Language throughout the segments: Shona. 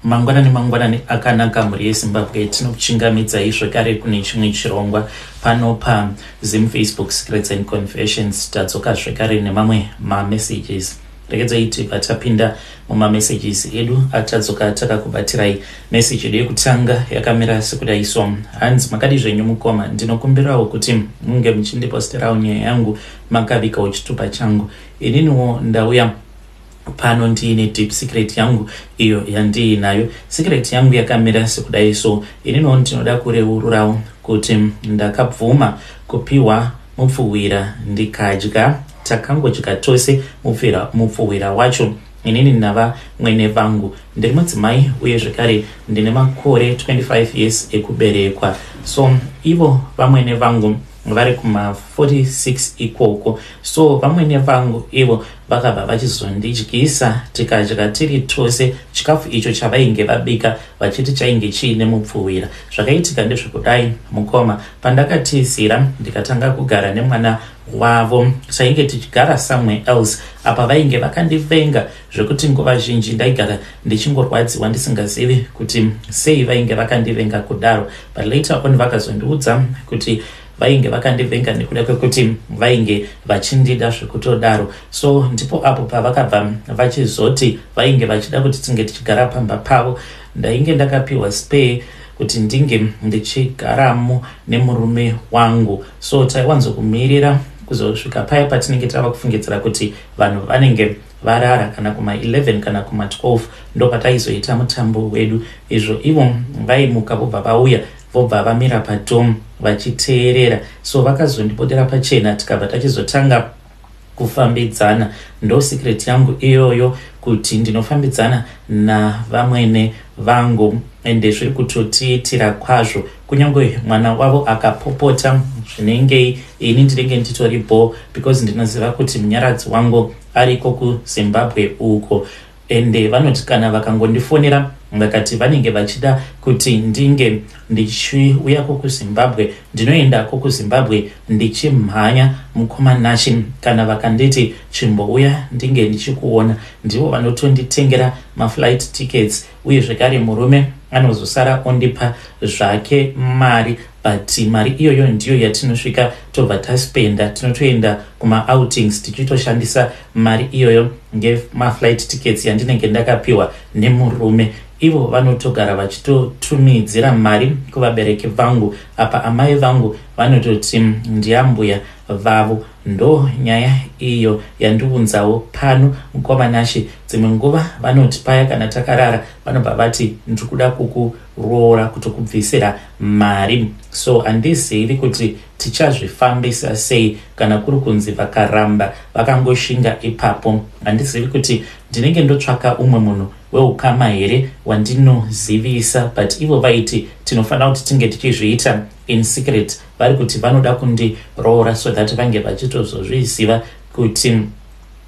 Mangwanani mangwanani akanaka mhuri yeZimbabwe, tinokuchingamidzai zvekare kune chimwe chirongwa pano paZim Facebook Secrets and Confessions. Tadzoka zvekare nemamwe mamessages. Regedzai tibva tapinda mumamessages edu atadzoka takakubatirai. Message yedu yekutanga yakamira sekudai so: hanzi, "Makadi zvenyu mukoma? Ndinokumbirawo kuti munge muchindiposterawo nyaya yangu makavikawo chitupa changu. Ininiwo ndauya pano ndiine deep secret yangu iyo yandiinayo. Secret yangu yakamira sekudai so: ininiwo ndinoda kureururawo kuti ndakabvuma kupiwa mupfuhwira ndikadya. Takangodya tose mupfuhwira wacho, inini navamwene vangu. Ndiri mudzimai uye zvekare ndine makore 25 years ekuberekwa. So ivo vamwene vangu vari kuma46 ikoko. So vamwene vangu ivo vakabva vachizondidyisa, tikadya tiri tose chikafu icho chavainge vabika vachiti chainge chiine mupfuhwira. Zvakaitika ndezvekudai mukoma: pandakatizira ndikatanga kugara nemwana wavo, tainge tichigara somewhere else. Apa vainge vakandivenga zvekuti nguva zhinji ndaigara ndichingorwadziwa, ndisingazivi kuti sei vainge vakandivenga kudaro. But later on vakazondiudza kuti vainge vakandivenga nekuda kwekuti vainge vachindida zvekutodaro. So ndipo apo pavakabva vachizoti vainge vachida kuti tinge tichigara pamba pavo. Ndainge ndakapiwa spare kuti ndinge ndichigaramo nemurume wangu. So taiwanzokumirira kuzosvika paya patinenge tava kufungidzira kuti vanhu vanenge varara, kana kuma11 kana kuma12, ndo pataizoita mutambo wedu. Izvo ivo vaimuka vobva vauya, vobva vamira padoor vachiteerera. So vakazondibudira pachena, tikabva tachizotanga kufambidzana. Ndo secret yangu iyoyo, kuti ndinofambidzana navamwene vangu, ende zviri kutotiitira kwazvo. Kunyange mwana wavo akapopota zvinengei, ini ndinenge nditori bho, because ndinoziva kuti munyaradzi wangu ariko kuZimbabwe uko. Ende vanoti kana vakangondifonera vakati vanenge vachida kuti ndinge ndichiuyako kuZimbabwe, ndinoendako kuZimbabwe ndichimhanya, mukoma Nashi. Kana vakanditi chimbouya ndinge ndichikuona, ndivo vanotonditengera maflight tickets, uye zvekare murume anozosara ondipa zvake mari, but mari iyoyo ndiyo yatinosvika tobva taspenda. Tinotoenda kumaoutings tichitoshandisa mari iyoyo ngemaflight tickets yandinenge ndakapiwa nemurume. Ivo vanotogara vachitotumidzira mari kuvabereki vangu. Apa amai vangu vanototi ndiambuya vavo. Ndo nyaya iyo yandiunzawo pano, mukoma Nashi. Dzimwe nguva vanoti paya kana takarara, vanobva vati ndiri kuda kukuroora, kutokubvisira mari. So handizivi kuti tichazvifambisa sei. Kana kuri kunzi vakaramba vakangoshinga ipapo, handizivi kuti ndinenge ndotsvaka umwe munhu weukama here wandinozivisa. But ivo vaiti tinofanira kuti tinge tichizviita in secret. Vari kuti vanoda kundiroora so that vange vachitozozviziva kuti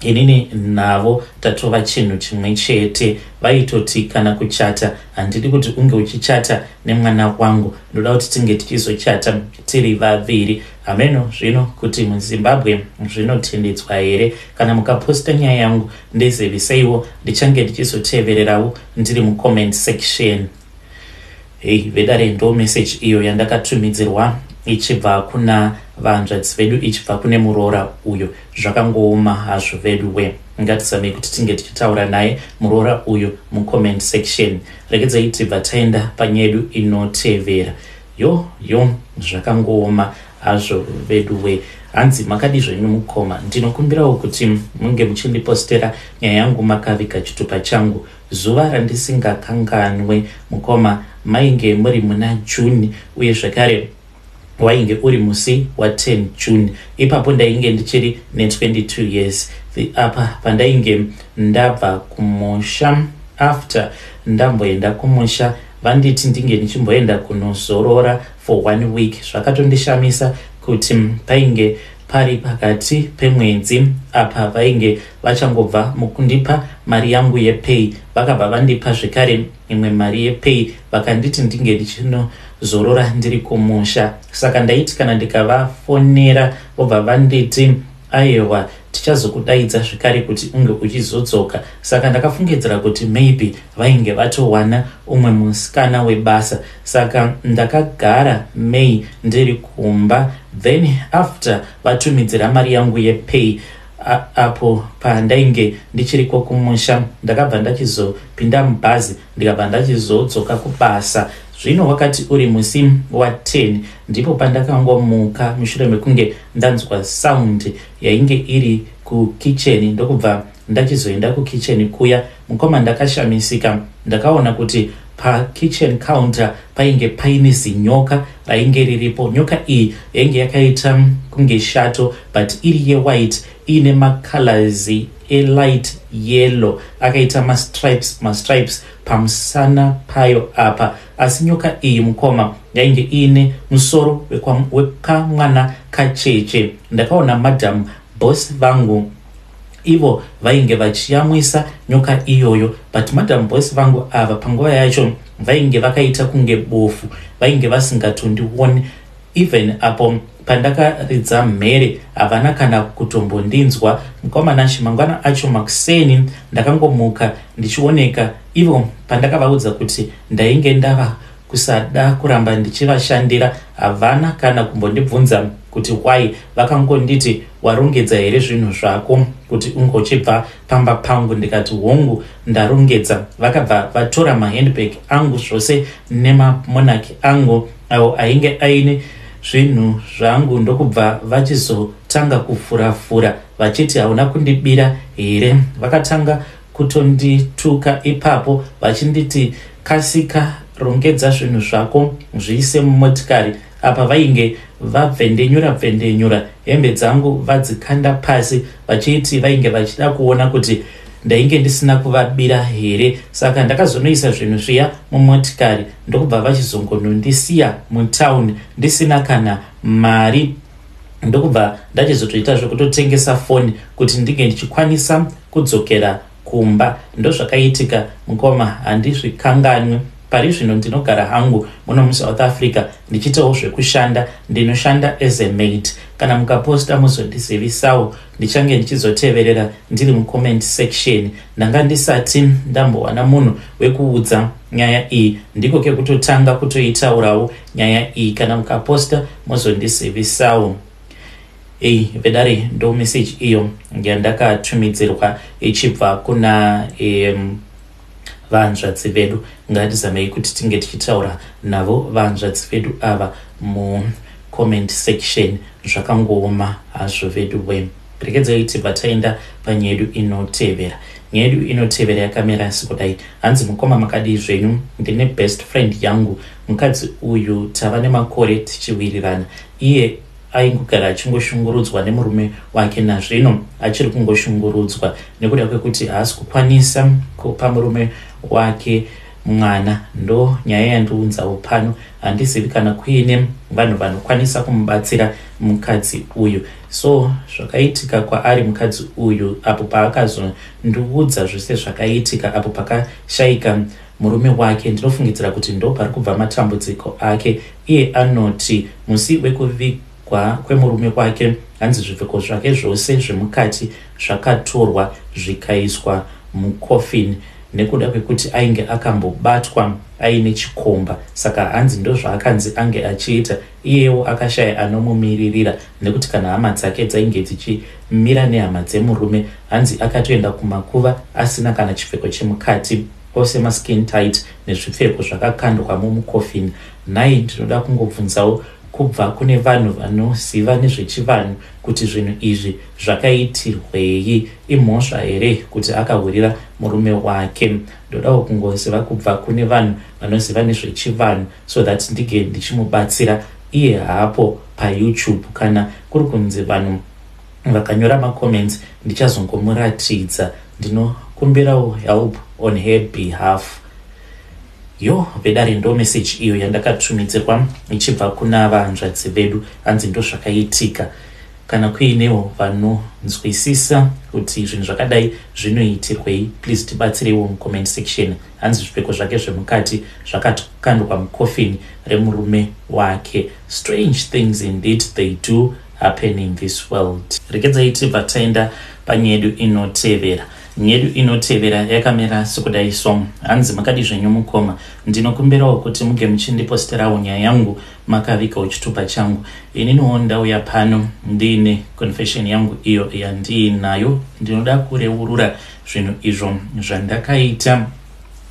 inini navo tatova chinhu chimwe chete. Vaitoti kana kuchata, handidi kuti unge uchichata nemwana wangu, ndoda kuti tinge tichizochata tiri vaviri. Hameno zvino kuti muZimbabwe zvinotendedzwa here. Kana mukaposta nyaya yangu, ndiziviseiwo, ndichange ndichizotevererawo ndiri mucomment section." Hei vedare, ndo message iyo yandakatumidzirwa ichibva kuna vanzvadzi vedu, ichibva kune muroora uyo. Zvakangooma hazvo vedu we. Ngatizamei kuti tinge tichitaura naye muroora uyu mucomment section. Regedzai tibva taenda panyedu inotevera. Yo yo, zvakangooma hazvo vedu we. Hanzi, "Makadi zvenyu mukoma? Ndinokumbirawo kuti munge muchindipostera nyaya yangu makaviga chitupa changu. Zuva randisingakanganwe mukoma, mainge muri muna June, uye zvekare wainge uri musi wa10 June. Ipapo ndainge ndichiri ne22 years. Apa pandainge ndabva kumusha after ndamboenda kumusha, vanditi ndinge ndichimboenda kunozorora for one week. Zvakatondishamisa kuti painge pari pakati pemwedzi. Apa vainge vachangobva mukundipa mari yangu yepay. Vakabva vandipa zvekare imwe mari yepay, vakanditi ndinge ndichinozorora ndiri kumusha. Saka ndaiti kana ndikavafonera, vobva vanditi Ayewa, tichazokudaidza zvekare kuti unge uchizodzoka. Saka ndakafungidzira kuti maybe vainge vatowana umwe musikana webasa. Saka ndakagara May ndiri kumba, then after vatumidzira mari yangu yepay apo pandainge ndichiriko kumusha, ndakabva ndachizopinda mubhazi, ndikabva ndachizodzoka kubasa. Zvino wakati uri musi wa10 ndipo pandakangomuka mushure mekunge ndanzwa sound yainge iri kukicheni, ndokubva ndachizoenda kukicheni kuya. Mukoma, ndakashamisika. Ndakaona kuti pakitchen counter painge paine zinyoka rainge riripo. Nyoka iyi yainge yakaita kunge shato, but iri yewhite, iine macolors elight yellow, akaita mastripes mastripes pamusana payo apa. Asi nyoka iyi, mukoma, yainge iine musoro wekamwana kacheche. Ndakaona Madam Boss vangu ivo vainge vachiyamwisa nyoka iyoyo, but Madam Boss vangu ava panguva yacho vainge vakaita kunge bofu, vainge vasingatondioni. Even apo pandakaridza mhere, havana kana kutombondinzwa. Mukomanashi, mangwana acho makuseni ndakangomuka ndichioneka ivo. Pandakavaudza kuti ndainge ndava kusada kuramba ndichivashandira, havana kana kumbondibvunza kuti why. Vakangonditi, "Warongedza here zvinhu zvako kuti ungochibva pamba pangu?" Ndikati, "Hongu, ndarongedza." Vakabva vatora mahandbag angu zvose nemamonaki angu awo ainge aine zvinhu zvangu, ndokubva vachizotanga kufurafura vachiti, "Hauna kundibira here?" Vakatanga kutondituka ipapo vachinditi, "Kasika, rongedza zvinhu zvako, zviise mumotikari." Apa vainge vabvendenyura bvendenyura hembe dzangu, vadzikanda pasi, vachiti vainge vachida kuona kuti ndainge ndisina kuvabira here. Saka ndakazonoisa zvinhu zviya mumotikari, ndokubva vachizongonondisiya mutauni ndisina kana mari, ndokubva ndachizotoita zvekutotengesa foni kuti ndinge ndichikwanisa kudzokera kumba. Ndozvakaitika, mukoma, handizvikanganwi. Pari zvino ndinogara hangu muno muSouth Africa ndichiitawo zvekushanda. Ndinoshanda as a maid. Kana mukaposta, muzondizivisawo. Ndichange ndichizoteverera ndiri mucomment section. Ndanga ndisati ndambowana munhu wekuudza nyaya iyi, ndiko kekutotanga kutoitaurawo nyaya iyi. Kana mukaposta, muzondizivisawo. Ei vedare, ndo message iyo yandakatumidzirwa ichibva kuna vanzvadzi vedu. Ngatizamei kuti tinge tichitaura navo vanzvadzi vedu ava mucomment section. Zvakangooma hazvo vedu we. Regedzai tibva taenda panyaya yedu inotevera. Nyaya yedu inotevera yakamira sekudai. Hanzi, "Mukoma, makadii zvenyu? Ndine best friend yangu. Mukadzi uyu tava nemakore tichiwirirana. Iye aingogara achingoshungurudzwa nemurume wake. Nazvino achiri kungoshungurudzwa nekuda kwekuti haasi kukwanisa kupa murume wake mwana. Ndo nyaya yandiunzawo pano. Handizivi kana kuine vanhu vanokwanisa kumubatsira mukadzi uyu." So zvakaitika kwaari mukadzi uyu, apo paakazondiudza zvose zvakaitika apo pakashayika murume wake, ndinofungidzira kuti ndo pari kubva matambudziko ake. Iye anoti musi wekuvigwa kwemurume wake, hanzi zvipfeko zvake zvose zvemukati zvakatorwa zvikaiswa mucoffin nekuda kwekuti ainge akambobatwa aine chikomba. Saka hanzi ndozvaakanzi ange achiita. Iyewo akashaya anomumiririra nekuti kana hama dzake dzainge dzichimira nehama dzemurume. Hanzi akatoenda kumakuva asina kana chipfeko chemukati, ose maskin tight nezvipfeko zvakakandwamo mucoffin. Nhai, ndinoda kungobvunzawo kubva kune vanhu vanoziva nezvechivanhu kuti zvinhu izvi zvakaitirwei? Imhosva here kuti akahurira murume wake? Ndodawo kungoziva kubva kune vanhu vanoziva nezvechivanhu so that ndige ndichimubatsira. Iye haapo paYouTube. Kana kuri kunzi vanhu vakanyora macomments, ndichazongomuratidza. Ndinokumbirawo help on her behalf." Yo vedare, ndo message iyo yandakatumidzirwa ichibva kuna vanzvadzi vedu. Hanzi ndo zvakaitika. Kana kuinewo vanonzwisisa kuti zvinhu zvakadai zvinoitirwei, please tibatsireiwo mucomment section. Hanzi zvipfeko zvake zvemukati zvakakandwa mucoffin remurume wake. Strange things indeed they do. happen in this world. Regedzai tibva taenda panyedu inotevera. Nyedu inotevera yakamira sekudai so. Hanzi makadi zvenyu mukoma. Ndinokumbirawo kuti muge muchindiposterawo nyaya yangu makavigawo chitupa changu. Ininiwo ndauya pano ndiine confession yangu iyo yandiinayo. Ndinoda kureurura zvinhu izvo zvandakaita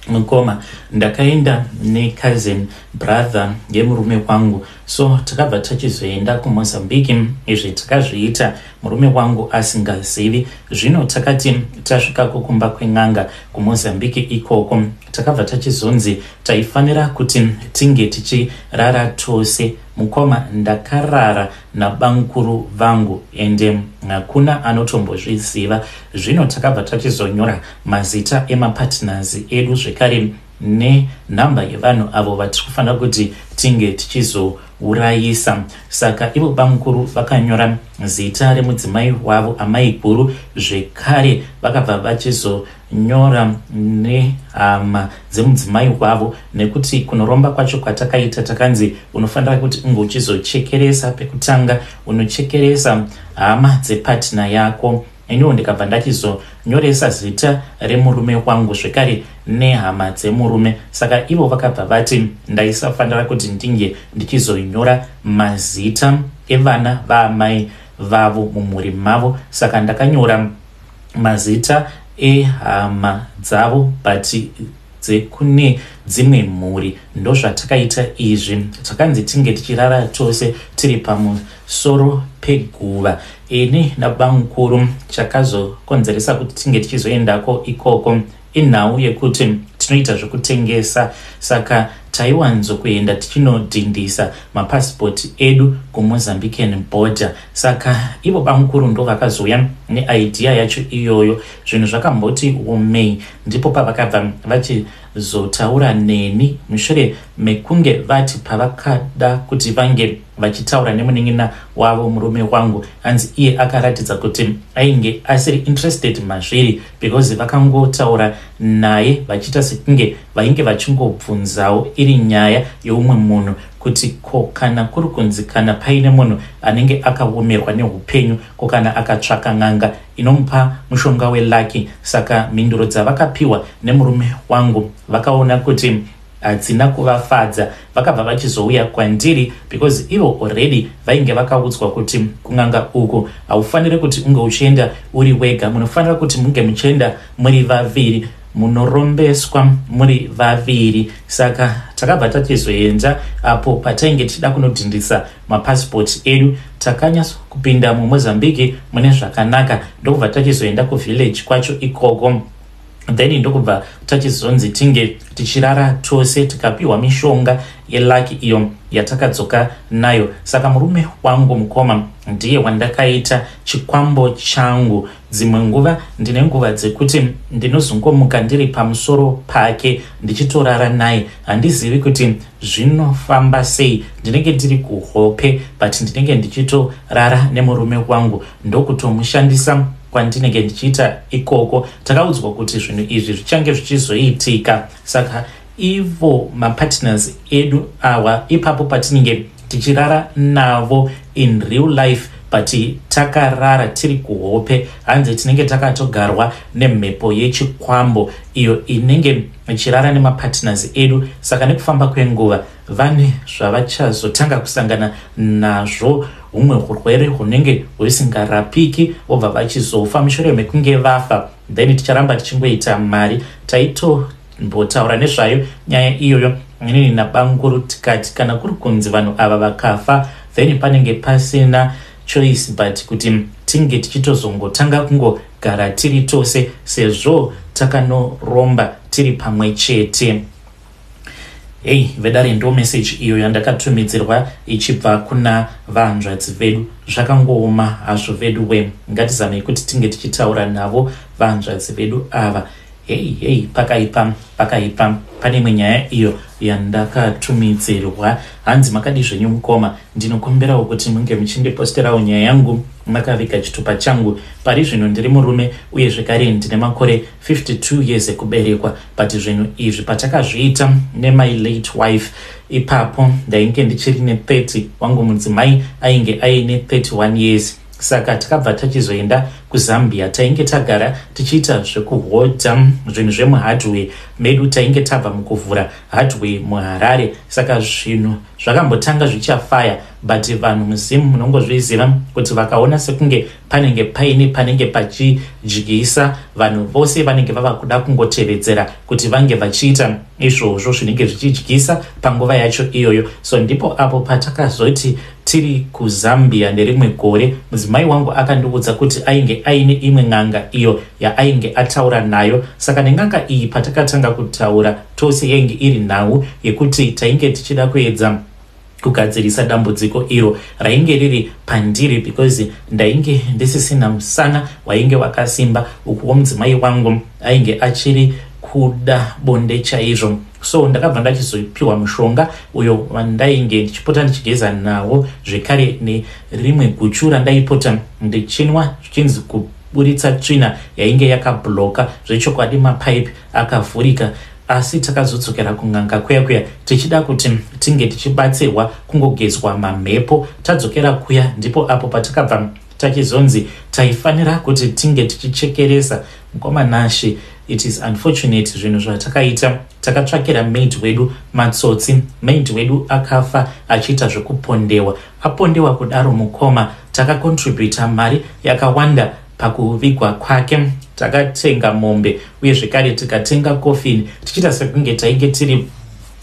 mukoma. Ndakaenda necousin brother yemurume wangu, so takabva tachizoenda kuMozambique. Izvi takazviita murume wangu asingazivi. Zvino takati tasvikako kumba kwen'anga kuMozambique ikoko, takabva tachizonzi taifanira kuti tinge tichirara tose. Mukoma, ndakarara nabankuru vangu ende hakuna anotombozviziva. Zvino takabva tachizonyora mazita emapartners edu zvekare nenhamba yevanhu avo vatiri kufanira kuti tinge tichizourayisa. Saka ivo bamukuru vakanyora zita remudzimai wavo amai guru, zvekare vakabva vachizonyora nehama dzemudzimai wavo, nekuti kunoromba kwacho kwatakaita takanzi unofanira kuti unge uchizochekeresa pekutanga, unochekeresa hama dzepatina yako. Iniwo ndikabva ndachizonyoresa zita remurume wangu zvekare nehama dzemurume. Saka ivo vakabva vati ndaisafanira kuti ndinge ndichizonyora mazita evana vaamai vavo mumhuri mavo. Saka ndakanyora mazita ehama dzavo but dzekune dzimwe mhuri. Ndozvatakaita izvi. Takanzi tinge tichirara tose tiri pamusoro peguva, ini nabamukuru. Chakazokonzeresa kuti tinge tichizoendako ikoko inhau yekuti tinoita zvekutengesa, saka taiwanzokuenda tichinodhindisa mapasipoti edu kuMozambican border. Saka ivo bamukuru ndo vakazouya neidea yacho iyoyo. Zvinhu zvakamboti omei, ndipo pavakabva vachizotaura neni mushure mekunge vati pavakada kuti vange vachitaura nemunin'ina wavo murume wangu, hanzi iye akaratidza kuti ainge asiri interested mazviri, because vakangotaura naye vachiita sekunge vainge vachingobvunzawo iri nyaya yeumwe munhu, kuti ko kana kuri kunzi kana paine munhu anenge akaomerwa neupenyu, ko kana akatsvaka n'anga inomupa mushonga welucky? Saka mhinduro dzavakapiwa nemurume wangu vakaona kuti hadzina kuvafadza. Vakabva vachizouya kwandiri because ivo already vainge vakaudzwa kuti kun'anga uku haufaniri kuti unge uchienda uri wega, munofanira kuti munge muchienda muri vaviri, munorombeswa muri vaviri. Saka takabva tachizoenda apo patainge tichida kunodhindisa mapasipoti edu. Takanyatso kupinda muMozambique mune zvakanaka, ndokubva tachizoenda kuvillage kwacho ikoko. Then ndokubva tachizonzi tinge tichirara tose, tikapiwa mishonga yelucky iyo yatakadzoka nayo. Saka murume wangu, mukoma, ndiye wandakaita chikwambo changu. Dzimwe nguva ndine nguva dzekuti ndinozongomuka ndiri pamusoro pake ndichitorara naye. Handizivi kuti zvinofamba sei, ndinenge ndiri kuhope but ndinenge ndichitorara nemurume wangu, ndokutomushandisa kwandinenge ndichiita ikoko. Takaudzwa kuti zvinhu izvi zvichange zvichizoitika. Saka ivo mapartners edu awa, ipapo patinenge tichirara navo in real life but takarara tiri kuhope, hanzi tinenge takatogarwa nemhepo yechikwambo iyo inenge ichirara nemapartners edu. Saka nekufamba kwenguva vane zvavachazotanga kusangana nazvo, humwe urwere hunenge husingarapiki, vobva vachizofa. Mushure mekunge vafa, then ticharamba tichingoita mari. Taitombotaura nezvayo nyaya iyoyo inini nabanguru, tikati kana kuri kunzi vanhu ava vakafa, then panenge pasina choice but kuti tinge tichitozongotanga kungogara tiri tose, sezvo takanoromba tiri pamwe chete. Hei vedare, ndo meseji iyo yandakatumidzirwa ichibva kuna vahanzvadzi vedu. Zvakangooma hazvo vedu we. Ngatizamei kuti tinge tichitaura navo vahanzvadzi vedu ava. Hei hei, pakaipa, pakaipa. Pane imwe nyaya iyo yandakatumidzirwa. Hanzi, "Makadi zvenyu mukoma? Ndinokumbirawo kuti munge muchindiposterawo nyaya yangu makaviga chitupa changu. Pari zvino ndiri murume uye zvekare ndine makore 52 years ekuberekwa, but zvinhu izvi patakazviita nemy late wife ipapo ndainge ndichiri ne30, wangu mudzimai ainge aine 31 years. Saka takabva tachizoenda kuZambia. Tainge tagara tichiita zvekuhodha zvinhu zvemuhardware medu. Tainge tabva mukuvhura hardware muHarare. Saka zvinhu zvakambotanga zvichafaya, but vanhu muZimu munongozviziva kuti vakaona sekunge panenge paine panenge pachidyisa, vanhu vose vanenge vava kuda kungotevedzera kuti vange vachiita izvozvo zvinenge zvichidyisa panguva yacho iyoyo. So ndipo apo patakazoti tiri kuZambia nerimwe gore, mudzimai wangu akandiudza kuti ainge aine imwe n'anga iyo yaainge ataura nayo. Saka nen'anga iyi patakatanga kutaura tose, yainge iri nhau yekuti tainge tichida kuedza kugadzirisa dambudziko iro rainge riri pandiri, because ndainge ndisisina musana wainge wakasimba, ukuwo mudzimai wangu ainge achiri kuda bonde chaizvo. So ndakabva ndachizopiwa mushonga uyo wandainge ndichipota ndichigeza nawo, zvekare nerimwe guchu randaipota ndichinwa, zvichinzi kuburitsa tsvina yainge yakabloka. Zvechokwadi mapaipi akavhurika. Asi takazodzokera kun'anga kuya kuya tichida kuti tinge tichibatsirwa kungogezwa mamhepo. Tadzokera kuya, ndipo apo patakabva tachizonzi taifanira kuti tinge tichichekeresa. Mukoma Nashe, it is unfortunate zvinhu zvatakaita. Takatsvakira maid wedu matsotsi. Maid wedu akafa achiita zvekupondewa. Apondewa kudaro, mukoma, takacontributa mari yakawanda pakuvigwa kwake. Takatenga mombe uye zvekare tikatenga kofini, tichiita sekunge tainge tiri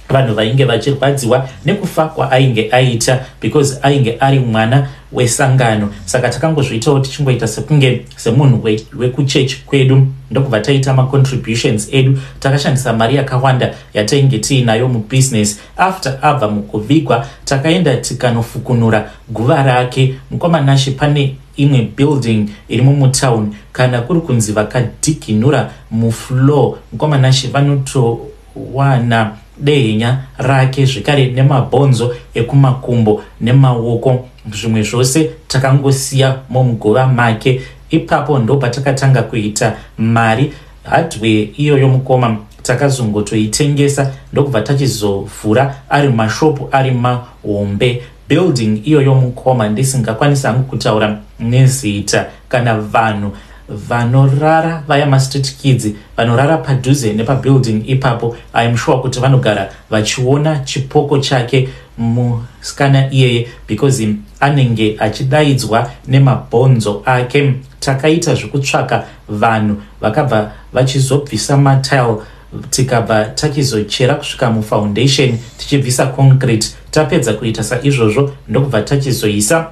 vanhu vainge vachirwadziwa nekufa kwaainge aita, because ainge ari mwana wesangano. Saka takangozviitawo tichingoita sekunge semunhu wekuchechi kwedu, ndokubva taita macontributions edu. Takashandisa mari yakawanda yatainge tiinayo mubusiness. After abva mukuvigwa, takaenda tikanofukunura guva rake. Mukoma Nashe, pane imwe building iri mumutown, kana kuri kunzi vakadhiginura mufloor, mukoma Nashe, vanotowana dehenya rake, zvekare nemabhonzo ekumakumbo nemaoko. Zvimwe zvose takangosiya mumugova make. Ipapo ndo patakatanga kuita mari. Hardware iyoyo, mukoma, takazongotoitengesa, ndokubva tachizovhura ari mashopu ari mahombe. Building iyoyo, mukoma, ndisingakwanisi hangu kutaura nezita, kana vanhu vanorara vaya mastreet kids vanorara padhuze nepabuilding ipapo, I am sure kuti vanogara vachiona chipoko chake musikana iyeye, because anenge achidaidzwa nemabhonzo ake. Takaita zvekutsvaka vanhu vakabva vachizobvisa matile, tikabva tachizochera kusvika mufoundation tichibvisa concrete. Tapedza kuita saizvozvo, ndokubva tachizoisa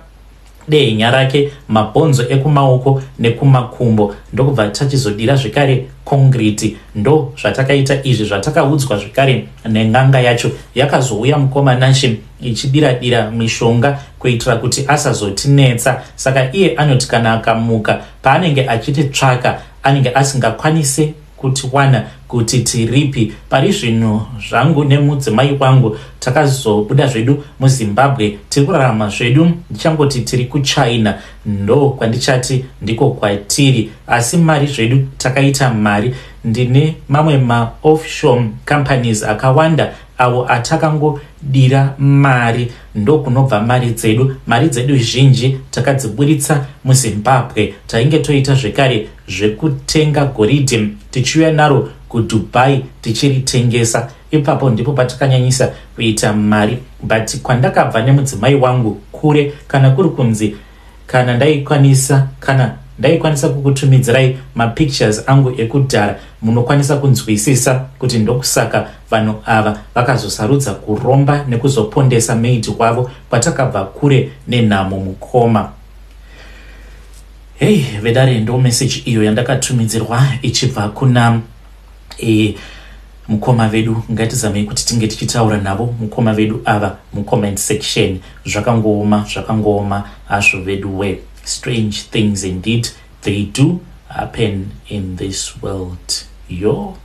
dehenya rake, mabhonzo ekumaoko nekumakumbo, ndokubva tachizodira zvekare concrete. Ndo zvatakaita izvi zvatakaudzwa zvekare nen'anga yacho. Yakazouya, mukoma Nashe, ichidira dira mishonga kuitira kuti asazotinetsa. Saka iye anoti kana akamuka, paanenge achititsvaka, anenge asingakwanisi kutiwana kuti tiripi. Pari zvino zvangu nemudzimai wangu takazobuda zvedu muZimbabwe, tiri kurarama zvedu. Ndichangoti tiri kuChina, ndo kwandichati ndiko kwatiri. Asi mari zvedu takaita mari. Ndine mamwe maoffshore companies akawanda avo atakangodira mari, ndokunobva mari dzedu. Mari dzedu zhinji takadziburitsa muZimbabwe. Tainge toita zvekare zvekutenga goridhe, tichiuya naro kuDubai tichiritengesa. Ipapo ndipo patakanyanyisa kuita mari. But kwandakabva nemudzimai wangu kure. Kana kuri kunzi kana ndaikwanisa kukutumidzirai mapictures angu ekudhara, munokwanisa kunzwisisa kuti ndokusaka vanhu ava vakazosarudza kuromba nekuzopondesa maid wavo. Kwatakabva kure nenhamo, mukoma. Hei vedare, ndo meseji iyo yandakatumidzirwa ichibva kuna mukoma vedu. Ngatizamei kuti tinge tichitaura navo mukoma vedu ava mucomment section. Zvakangooma, zvakangooma hazvo vedu we. Strange things indeed, they do happen in this world. Yo.